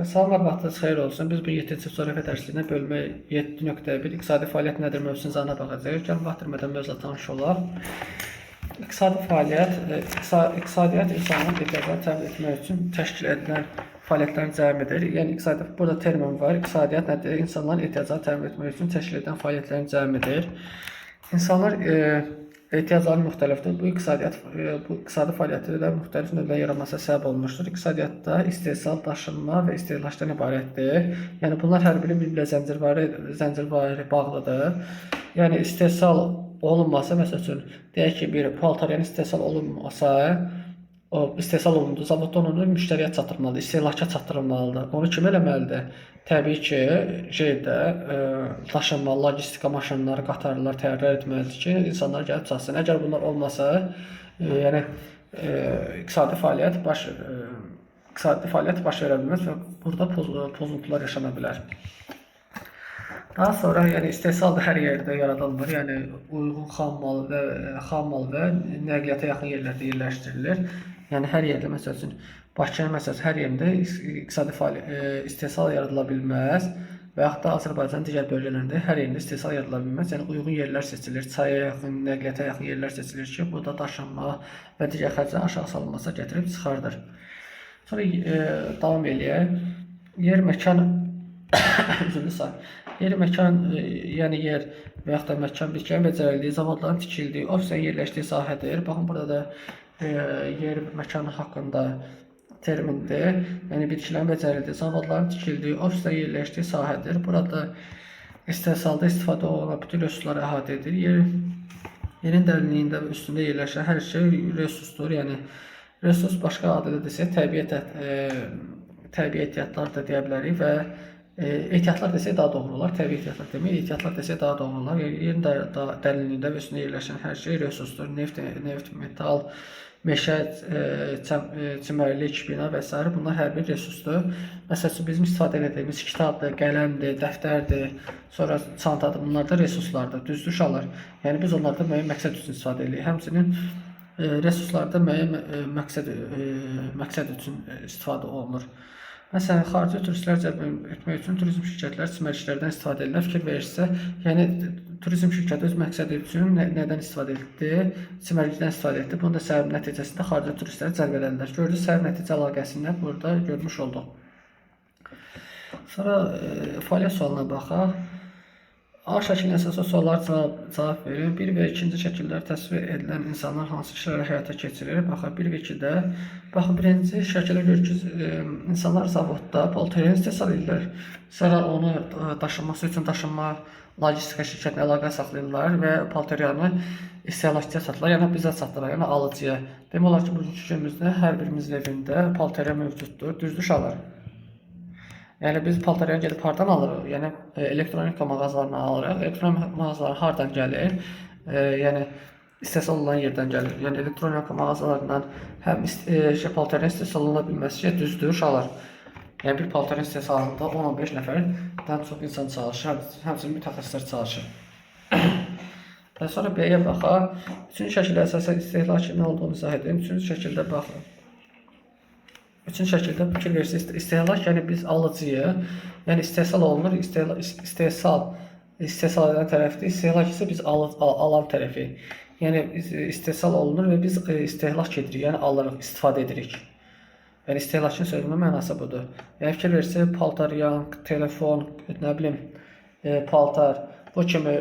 Salamlar, vaxtınız xeyir olsun. Biz bu 7-ci coğrafiya dərsliyinə bölmə 7.1 iqtisadi fəaliyyət nədir mövzusunu izahına baxacağıq. Gəlin vaxt itirmədən mövzuyla tanış olaq. İqtisadi fəaliyyət, iqtisadiyyat insanın ehtiyaclarını təmin etmək üçün təşkil edilən fəaliyyətlərin cəmidir. Yəni iqtisadi burada termin var. İqtisadiyyat nədir? İnsanların ehtiyaclarını təmin etmək üçün təşkil edilən fəaliyyətlərin cəmidir. İnsanlar ehtiyacları müxtəlifdir. Bu iqtisadiyyat bu iqtisadi fəaliyyətdə də müxtəlif növlərin yaranmasına səbəb olmuşdur. İqtisadiyyatda istehsal, daşınma və istehlakdan ibarətdir. Yəni bunlar hər biri bir-birinə zəncirvari bağlıdır. Yəni istehsal olunmasa, məsəl üçün deyək ki, bir paltaryan istehsal olunmasa, o istehsal olundu, zavodda onu müştəriyə çatdırmalıdır, istehlaka çatdırılmalıdır. Onu kim eləməlidir? Təbii ki, şeydə daşınma, logistika maşınları, qatarlar təyyar etməlidir ki, insanlar gəlib çatsın. Əgər bunlar olmasa, yəni iqtisadi fəaliyyət baş iqtisadi fəaliyyət baş verə bilməz və burada pozuntular yaşana bilər. Daha sonra yəni istehsal da hər yerdə yaradılmır. Yəni uyğun xam mal və nəqliyyata yaxın yerlərdə yerləşdirilir. Yəni hər yerdə məsəl üçün Bakının məsəl üçün hər yerində iqtisadi fəaliyyət istehsal yaradıla bilməz və yaxud da Azərbaycanın digər bölgələrində hər yerində istehsal yaradıla bilməz. Yəni uyğun yerlər seçilir, çaya yaxın, nəqliyyata yaxın yerlər seçilir ki, bu da daşınma və digər xərclərin aşağı salınmasına gətirib çıxardır. Sonra davam eləyək. Yer məkan üzrlü say. Yer məkan, yəni yer və yaxud da məkan bitkilərin becərildiyi, zavodların tikildiyi, ofislərin yerləşdiyi sahədir. Baxın burada da yer məkan haqqında termindir. Yəni bitkilərin becərildiyi, zavodların tikildiyi, ofislərin yerləşdiyi sahədir. Burada istehsalda istifadə olunan bütün resursları əhatə edir. Yerin dərinliyində və üstündə yerləşən hər şey resursdur. Yəni resurs başqa adı ilə desək təbii ehtiyatlar da deyə bilərik və ehtiyatlar desək daha doğru olar. Təbii ehtiyatlar demək, ehtiyatlar desək daha doğru olar. Yəni yerin dərinliyində və üstündə yerləşən hər şey resursdur. Neft, metal, meşə, çimərlik, bina və sair bunlar hər bir resursdur. Məsəl üçün bizim istifadə etdiyimiz kitabdır, qələmdir, dəftərdir, sonra çantadır. Bunlar da resurslardır. Düzdür uşaqlar? Yəni biz onlardan müəyyən məqsəd üçün istifadə edirik. Həmçinin resurslarda müəyyən məqsəd üçün istifadə olunur. Məsələn, xarici turistlər cəlb etmək üçün turizm şirkətləri çimərliklərdən istifadə edirlər. Fikir verirsə, yəni turizm şirkəti öz məqsədi üçün nədən istifadə etdi? Çimərlikdən istifadə etdi. Bunun da səbəb nəticəsində xarici turistləri cəlb edərlər. Gördünüz, səbəb nəticə əlaqəsini burada görmüş olduq. Sonra fəaliyyət sualına baxaq. A şəklinə əsasən suallara cavab verin. 1 və 2-ci şəkillər təsvir edilən insanlar hansı işləri həyata keçirir? Baxın 1 və 2-də. Baxın birinci şəkildə görür ki, insanlar zavodda paltaryan istehsal edirlər. Sonra onu daşınması üçün daşınma logistika şirkətinə əlaqə saxlayırlar və paltaryanı istehlakçıya çatdırırlar, yəni bizə çatdırırlar, yəni alıcıya. Demək olar ki, bugünkü günümüzdə hər birimizin evində paltaryan mövcuddur. Düzdür uşaqlar? Yəni biz paltaryanı gedib hardan alırıq? Yəni elektronika mağazalarından alırıq. Elektronika mağazaları hardan gəlir? Yəni istehsal olunan yerdən gəlir. Yəni elektronika mağazalarından həm paltaryan istehsal oluna bilməz ki, düzdür uşaqlar? Yəni bir paltaryan istehsalında 10-15 nəfərdən çox insan çalışır, həmçinin mütəxəssislər çalışır. Və sonra B-yə baxaq. Üçüncü şəkildə əsasən istehlakın nə olduğunu izah edin. Üçüncü şəkildə baxın. Üçüncü şəkildə fikir verirsiniz, istehlak yəni biz alıcıyıq. Yəni istehsal olunur, istehsal edən tərəfdir. İstehlak isə biz alan tərəfi. Yəni istehsal olunur və biz istehlak edirik, yəni alırıq, istifadə edirik. Yəni istehlakın sözünün mənası budur. Yəni fikir verirsiniz, paltaryan, telefon, nə bilim, paltar bu kimi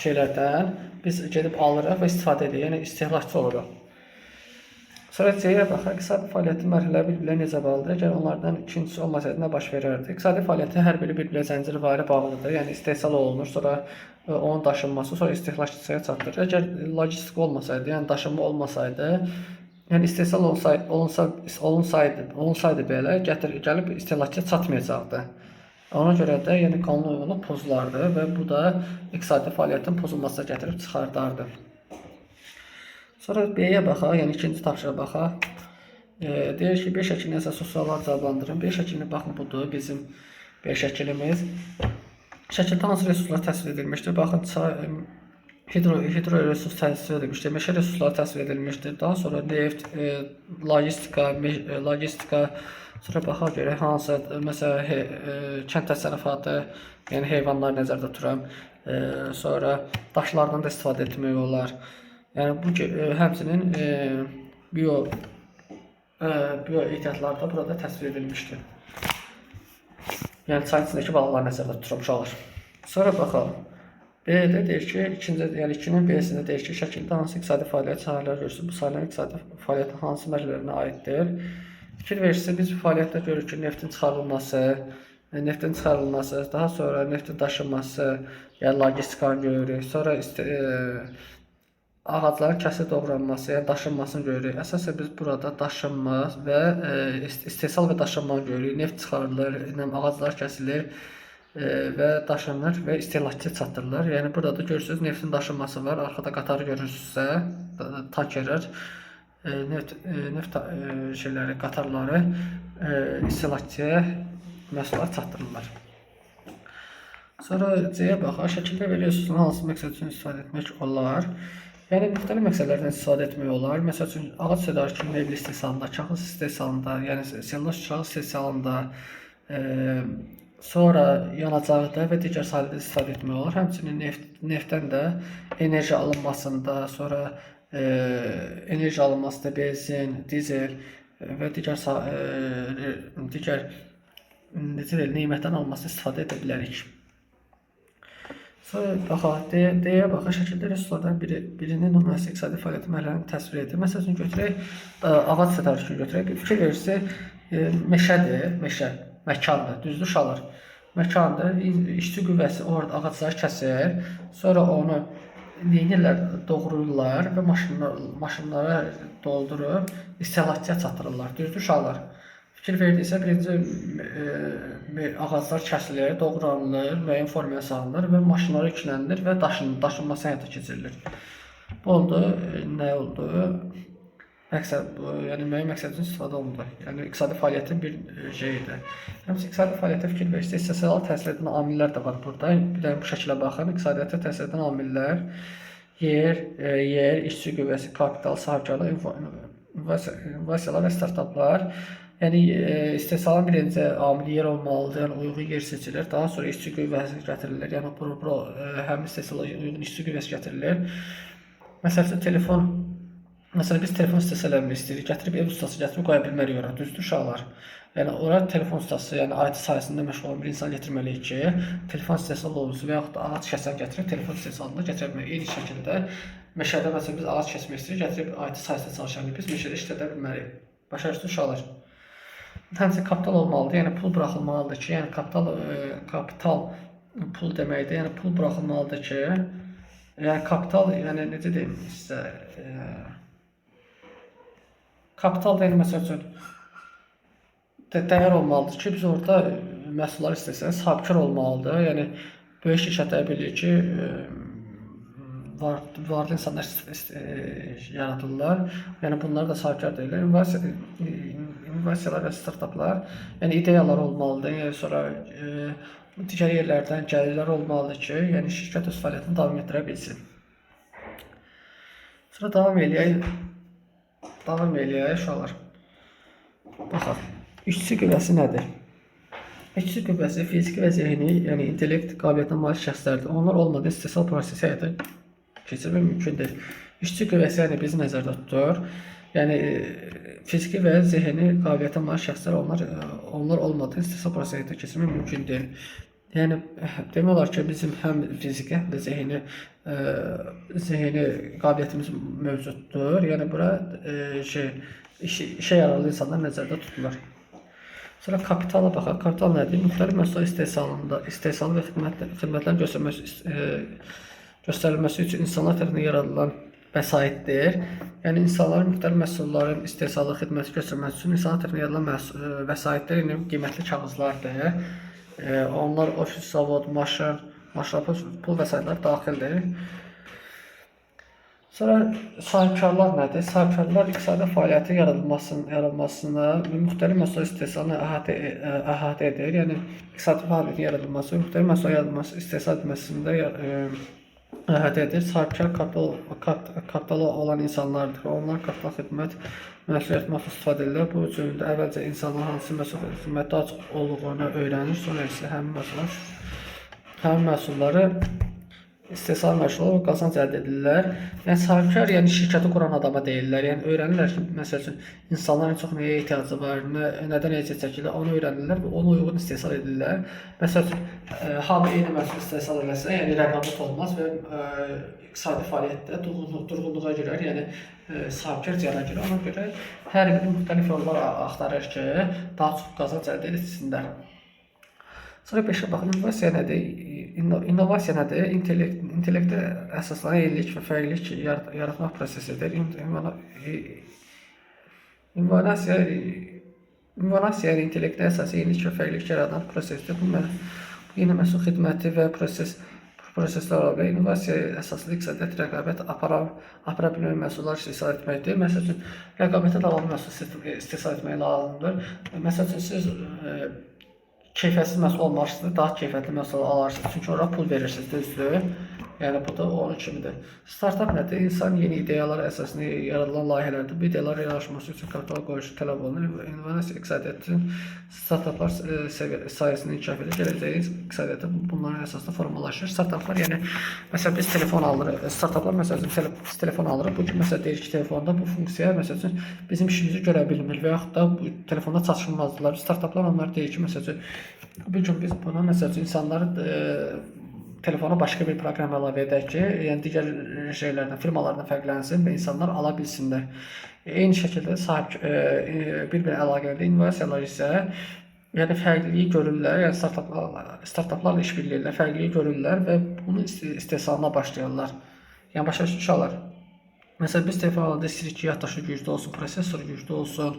şeylərdən biz gedib alırıq və istifadə edirik. Yəni istehlakçı oluruq. Sonra C-yə baxaq. İqtisadi fəaliyyətin mərhələləri bir-birinə necə bağlıdır? Əgər onlardan ikincisi olmasaydı nə baş verərdi? İqtisadi fəaliyyətin hər biri bir-birinə zəncirvari bağlıdır. Yəni istehsal olunur, sonra onun daşınması, sonra istehlakçıya çatdırır. Əgər logistika olmasaydı, yəni daşınma olmasaydı, yəni istehsal olsaydı, olunsaydı belə gəlib istehlakçıya çatmayacaqdı. Ona görə də yəni qanun uyğunluq pozulardı və bu da iqtisadi fəaliyyətin pozulmasına gətirib çıxardardı. Sonra B-yə baxaq, yəni ikinci tapşırığa baxaq. Deyir ki, B şəklinə əsas suallar cavablandırın. B şəklinə baxın, budur bizim B şəklimiz. Şəkildə hansı resurslar təsvir edilmişdir? Baxın, çay, Hidro resurs təsvir edilmişdir. Meşə resursları təsvir edilmişdir. Daha sonra neft, logistika, logistika, sonra baxaq görək hansı, məsələn, kənd təsərrüfatı, yəni heyvanları nəzərdə tuturam. Sonra daşlardan da istifadə etmək olar. Yəni bu həmçinin bio bio ehtiyatlar da burada təsvir edilmişdir. Yəni çayın içindəki balıqları nəzərdə tuturam uşaqlar. Sonra baxalım. B-də deyir ki, ikinci, yəni 2-nin B-sində deyir ki, şəkildə hansı iqtisadi fəaliyyət sahələri görürsünüz? Bu sahələrin iqtisadi fəaliyyətin hansı mərhələlərinə aiddir? Fikir verirsiniz, biz bu fəaliyyətdə görürük ki, neftin çıxarılması, daha sonra neftin daşınması, yəni logistikanı görürük. Sonra ağacların kəsib doğranması, yəni daşınmasını görürük. Əsasən biz burada daşınma və istehsal və daşınmanı görürük. Neft çıxarılır, ağaclar kəsilir və daşınır və istehlakçıya çatdırılır. Yəni burada da görürsünüz, neftin daşınması var. Arxada qatarı görürsünüzsə, tankerlər, neft şeyləri, qatarları istehlakçıya məhsullar çatdırırlar. Sonra C-yə baxaq. Şəkildə veriyorsunuz hansı məqsəd üçün istifadə etmək olar? Yəni müxtəlif məqsədlərdən istifadə etmək olar. Məsəl üçün ağac tədarükü mebel istehsalında, kağız istehsalında, yəni selluloz kağız istehsalında, sonra yanacaqda və digər sahələrdə istifadə etmək olar. Həmçinin neftdən də enerji alınmasında, sonra enerji alınmasında benzin, dizel və digər digər necə deyil, nemətdən alınmasında istifadə edə bilərik. Sonra baxaq, D-yə baxaq, şəkildə resurslardan birinin nümunəsi iqtisadi fəaliyyəti mərhələlərini təsvir edir. Məsəl üçün götürək, ağac tədarükünü götürək. Bir fikir verirsiniz, meşədir, meşə, məkandır, düzdür uşaqlar? Məkandır, işçi qüvvəsi orada ağacları kəsir, sonra onu neynirlər, doğrayırlar və maşınlara doldurub istehlakçıya çatdırırlar, düzdür uşaqlar? Fikir verdiysə, birinci ağaclar kəsilir, doğranılır, müəyyən formaya salınır və maşınlara yüklənilir və daşınması həyata keçirilir. Bu oldu, nə oldu? Məqsəd, bu, yəni müəyyən məqsəd üçün istifadə olundu. Yəni iqtisadi fəaliyyətin bir şeyidir. Həmçinin iqtisadi fəaliyyətə fikir verirsiniz, istehsala təsir edən amillər də var burada. Bir dənə bu şəkilə baxın. İqtisadiyyata təsir edən amillər yer, işçi qüvvəsi, kapital, sahibkarlıq, innovasiyalar və startaplar. Yəni istehsalın birinci amili yer olmalıdır, yəni uyğun yer seçilir. Daha sonra işçi qüvvəsi gətirilir. Yəni həmin istehsala uyğun işçi qüvvəsi gətirilir. Məsəl üçün telefon, məsələn biz telefon istehsal etmək istəyirik, gətirib ev ustası gətirib qoya bilmərik ora, düzdür uşaqlar? Yəni ora telefon ustası, yəni IT sahəsində məşğul olan bir insan gətirməliyik ki, telefon istehsal olunsun və yaxud da ağac kəsən gətirib telefon istehsalında gətirə bilmərik. Eyni şəkildə meşədə məsələn biz ağac kəsmək istəyirik, gətirib IT sahəsində çalışan biz meşədə işlədə bilmərik. Başa düşdünüz uşaqlar? Həmçinin kapital olmalıdır, yəni pul buraxılmalıdır ki, yəni kapital pul deməkdir, yəni pul buraxılmalıdır ki, yəni kapital, yəni necə deyim sizə, kapital deyil, məsəl üçün dəyər olmalıdır ki, biz orada məhsullar istəsək, sahibkar olmalıdır, yəni böyük şirkətlər bilir ki, varlı insanlar yaradırlar, yəni bunlar da sahibkar deyirlər. İnnovasiyalar və startaplar, yəni ideyalar olmalıdır, yəni sonra digər yerlərdən gəlirlər olmalıdır ki, yəni şirkət öz fəaliyyətini davam etdirə bilsin. Sonra davam eləyək uşaqlar. Baxaq, işçi qüvvəsi nədir? İşçi qüvvəsi fiziki və zehni, yəni intellekt qabiliyyətinə malik şəxslərdir. Onlar olmadan istehsal prosesi həyata keçirmək mümkün deyil. İşçi qüvvəsi yəni bizi nəzərdə tutur. Yəni fiziki və zehni qabiliyyətə malik şəxslər, onlar olmadan istehsal prosesi həyata keçirmək mümkün deyil. Yəni demək olar ki, bizim həm fiziki, həm də zehni qabiliyyətimiz mövcuddur. Yəni bura işə yararlı insanlar nəzərdə tutulur. Sonra kapitala baxaq. Kapital nədir? Müxtəlif məhsullar istehsalı və xidmətlərin göstərilməsi üçün insanlar tərəfindən yaradılan vəsaitdir. Yəni insanların müxtəlif məhsulların istehsalı, xidməti göstərməsi üçün insanlar tərəfindən yaradılan vəsaitlər, yəni qiymətli kağızlardır. Onlar ofis, zavod, maşın, pul vəsaitlər daxildir. Sonra sahibkarlar nədir? Sahibkarlar iqtisadi fəaliyyətin yaradılmasına və müxtəlif məhsullar istehsalını əhatə edir. Yəni iqtisadi fəaliyyətin yaradılması, müxtəlif məhsullar yaradılması, istehsal edilməsində əhatə edir. Sahibkar kapitalı olan insanlardır. Onlar kapital xidmət məhsul yaratmaq üçün istifadə edirlər. Bu üçün də əvvəlcə insanlar hansı məhsul xidmət daha çox olduğunu öyrənir, sonra isə həmin məhsulları istehsal məşğul olur, qazanc əldə edirlər. Yəni sahibkar, yəni şirkəti quran adama deyirlər. Yəni öyrənirlər ki, məsəl üçün insanların ən çox nəyə ehtiyacı var, nədən əziyyət çəkirlər, onu öyrənirlər və ona uyğun istehsal edirlər. Məsəl üçün hamı eyni məhsul istehsal eləsə, yəni rəqabət olmaz və iqtisadi fəaliyyətdə durğunluğa girər. Yəni sahibkar ziyana girər. Ona görə hər biri müxtəlif yollar axtarır ki, daha çox qazanc əldə etsinlər. Sonra 5-ə baxın, innovasiya nədir? İnnovasiya nədir? İntellektə əsaslanan yenilik və fərqlilik yaratmaq prosesidir. İnnovasiya yəni intellektə əsaslı yenilik və fərqlilik yaradan prosesdir. Bu yeni məhsul xidməti və proseslər ola bilər. İnnovasiya əsaslı iqtisadiyyat rəqabət apara bilmən məhsullar istehsal etməkdir. Məsəl üçün rəqabətə davamlı məhsul istehsal etmək lazımdır. Məsəl üçün siz keyfiyyətsiz məhsul olmarsınız, daha keyfiyyətli məhsul alarsınız. Çünki ora pul verirsiniz, düzdür? Yəni bu da onun kimidir. Startap nədir? İnsan yeni ideyalar əsasında yaradılan layihələrdir. Bu ideyaların reallaşması üçün kapital qoyuluşu tələb olunur. İnnovasiya iqtisadiyyatın startaplar sayəsində inkişaf edir. Gələcəyin iqtisadiyyatı bunların əsasında formalaşır. Startaplar, yəni məsələn biz telefon alırıq. Startaplar məsəl üçün biz telefon alırıq. Bu gün məsələn deyir ki, telefonda bu funksiya məsəl üçün bizim işimizi görə bilmir və yaxud da bu telefonda çatışmazlıqlar. Startaplar onlar deyir ki, məsəl üçün bu gün biz buna məsəl üçün insanları telefona başqa bir proqram əlavə edək ki, yəni digər şeylərdən, firmalardan fərqlənsin və insanlar ala bilsinlər. Eyni şəkildə sahib bir-birinə əlaqəli innovasiyalar isə yəni fərqliliyi görürlər, yəni startaplarla iş birliyi edirlər, fərqliliyi görürlər və bunun istehsalına başlayırlar. Yəni başa düşün uşaqlar. Məsələn biz telefon alanda istəyirik ki, yaddaşı güclü olsun, prosesor güclü olsun,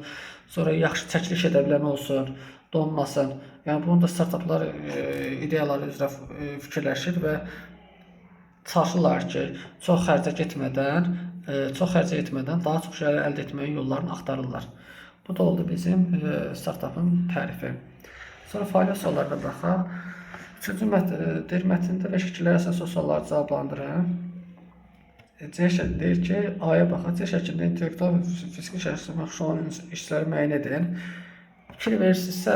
sonra yaxşı çəkiliş edə bilən olsun, donmasın. Yəni bunu da startaplar ideyaları üzrə fikirləşir və çalışırlar ki, çox xərcə etmədən daha çox şeylər əldə etməyin yollarını axtarırlar. Bu da oldu bizim startapın tərifi. Sonra fəaliyyət suallarına baxaq. Üçüncü deyir, mətndə və şəkillərə əsasən sualları cavablandırın. C şəkli deyir ki, A-ya baxaq. C şəklində intellektual və fiziki şəxsin məşğul olan işçiləri müəyyən edin. Fikir verirsinizsə,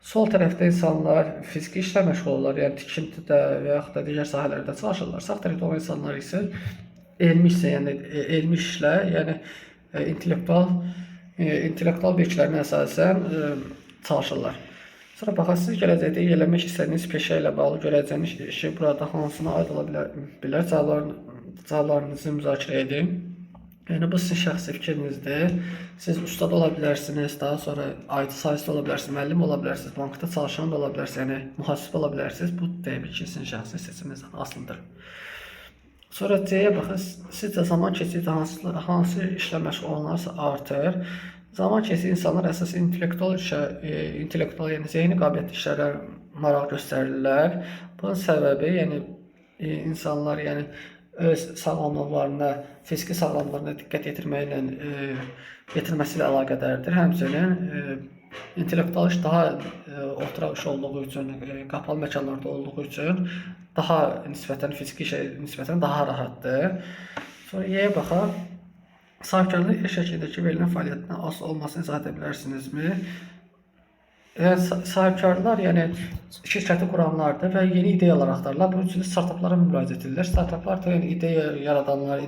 sol tərəfdə insanlar fiziki işlə məşğul olurlar, yəni tikintidə və yaxud da digər sahələrdə çalışırlar. Sağ tərəfdə olan insanlar isə elmi işlə, yəni elmi işlə, yəni intellektual biliklərinə əsasən çalışırlar. Sonra baxaq, siz gələcəkdə yiyələnmək istədiyiniz peşə ilə bağlı görəcəyiniz işi burada hansına aid ola bilər? Cavablarınızı müzakirə edin. Yəni bu sizin şəxsi fikrinizdir. Siz usta da ola bilərsiniz, daha sonra IT sahəsində ola bilərsiniz, müəllim ola bilərsiniz, bankda çalışan da ola bilərsiniz, yəni mühasib ola bilərsiniz. Bu təbii ki, sizin şəxsi seçiminizdən asılıdır. Sonra C-yə baxın. Sizcə zaman keçdikcə hansı işlə məşğul olunarsa artır? Zaman keçdikcə insanlar əsas intellektual işə, intellektual, yəni zehni qabiliyyətli işlərə maraq göstərirlər. Bunun səbəbi, yəni insanlar, yəni öz sağlamlıqlarına, fiziki sağlamlığına diqqət yetirməklə yetirməsi ilə əlaqədardır. Həmçinin intellektual iş daha oturaq iş olduğu üçün, qapalı məkanlarda olduğu üçün daha nisbətən fiziki işə nisbətən daha rahatdır. Sonra Y-yə baxaq. Sahibkarlıq E şəklindəki verilən fəaliyyətin asılı olmasını izah edə bilərsinizmi? Yəni sahibkarlar, yəni şirkəti quranlardır və yeni ideyalar axtarırlar. Bunun üçün də startaplara müraciət edirlər. Startaplar da yəni ideya yaradanlar,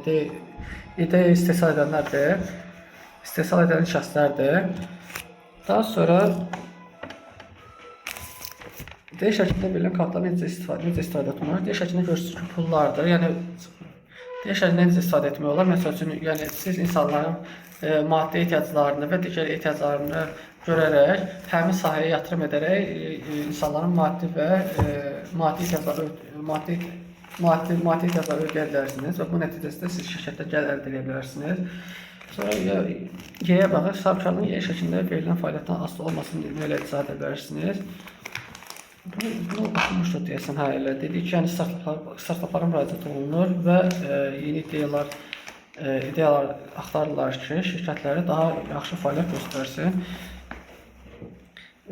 ideya istehsal edənlərdir. İstehsal edən şəxslərdir. Daha sonra D şəklində verilən kartlar necə istifadə etmək olar? D şəklində görürsünüz ki, pullardır. Yəni D şəklində necə istifadə etmək olar? Məsəl üçün, yəni siz insanların maddi ehtiyaclarını və digər ehtiyaclarını görərək həmin sahəyə yatırım edərək insanların maddi və maddi ehtiyacları maddi maddi maddi ehtiyacları ödəyə bilərsiniz və bu nəticəsində siz şirkətdə gəlir əldə edə bilərsiniz. Sonra Y-yə baxaq. Sahibkarlığın Y şəklində verilən fəaliyyətdən asılı olmasını elə izah edə bilərsiniz. Bunu oxumuşduq deyəsən, hə elə. Dedik ki, yəni startaplara müraciət olunur və yeni ideyalar axtarırlar ki, şirkətləri daha yaxşı fəaliyyət göstərsin.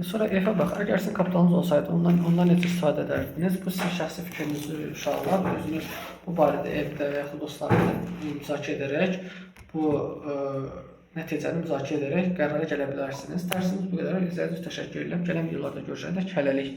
Sonra F-ə bax. Əgər sizin kapitalınız olsaydı, ondan necə istifadə edərdiniz? Bu sizin şəxsi fikrinizdir uşaqlar. Özünüz bu barədə evdə və yaxud dostlarla müzakirə edərək bu nəticəni müzakirə edərək qərara gələ bilərsiniz. Dərsimiz bu qədər. İzlədiyiniz üçün təşəkkür edirəm. Gələn videolarda görüşənədək hələlik.